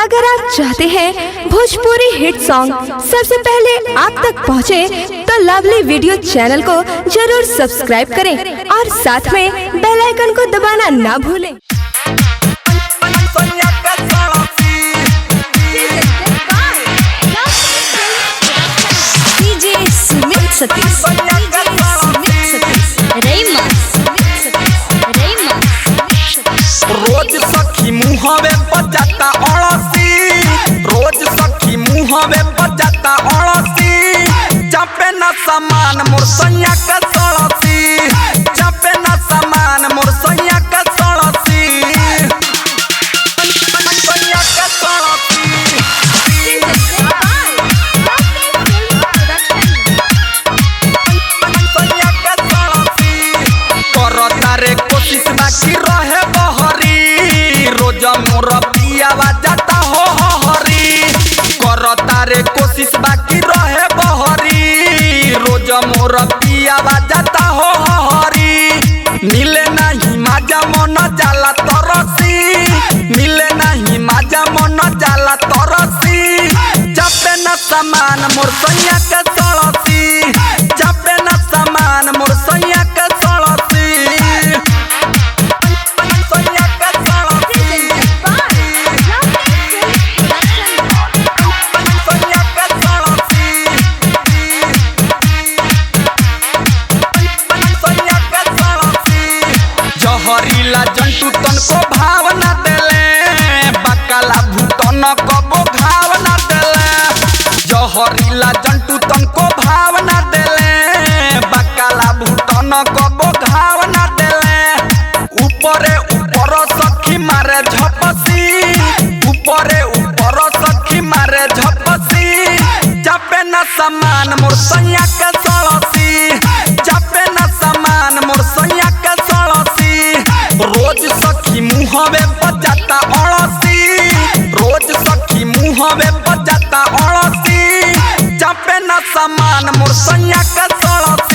अगर आप चाहते हैं भोजपुरी हिट सॉन्ग सबसे पहले आप तक पहुंचे, तो लवली वीडियो चैनल को जरूर सब्सक्राइब करें और साथ में बेल आइकन को दबाना ना भूलें। DJ Sumit Satish. DJ Sumit Satish. Rayma. Sumit Satish. Rayma. रोज सखी मुहवे बजाता अड़सी, रोज सखी मुहवे बजाता अड़सी। चपे न सामान मोर सैया के सड़सी, चपे न सामान मोर सैया के सड़सी, सैया के सड़सी। सैया के सड़सी। करता रे कोशिश बाकी रहे बहरी, रोज मोर पियावा जाता हो हरी। करता रे कोशिश बाकी रहे बहरी, रोज मोर पियावा जाता हो हरी। मिले नहीं माजा मन जाला तरसी, मिले नहीं माजा मन जाला तरसी। चपे न सामान मोर सैया के सड़सी, चपे न सामान मोर सैया के सड़सी, सैया के सड़सी, सैया के सड़सी, सैया के सड़सी। जहरीला जंतु तनको भाव न देले, बकला भूतन कबो घाव न देले। जहरीला जंतु तनको भाव न देले, बकला भूतन कबो घाव न देले। ऊपरे ऊपर सखी मारे झपसी, ऊपरे ऊपर सखी मारे झपसी। चपे न सामान मोर सैया के सड़सी, चपे न सामान मोर सैया के सड़सी। रोज सखी मुहवे बजाता अड़सी, रोज सखी मुहवे बजाता अड़सी। चपे न सामान मोर सैया के सड़सी।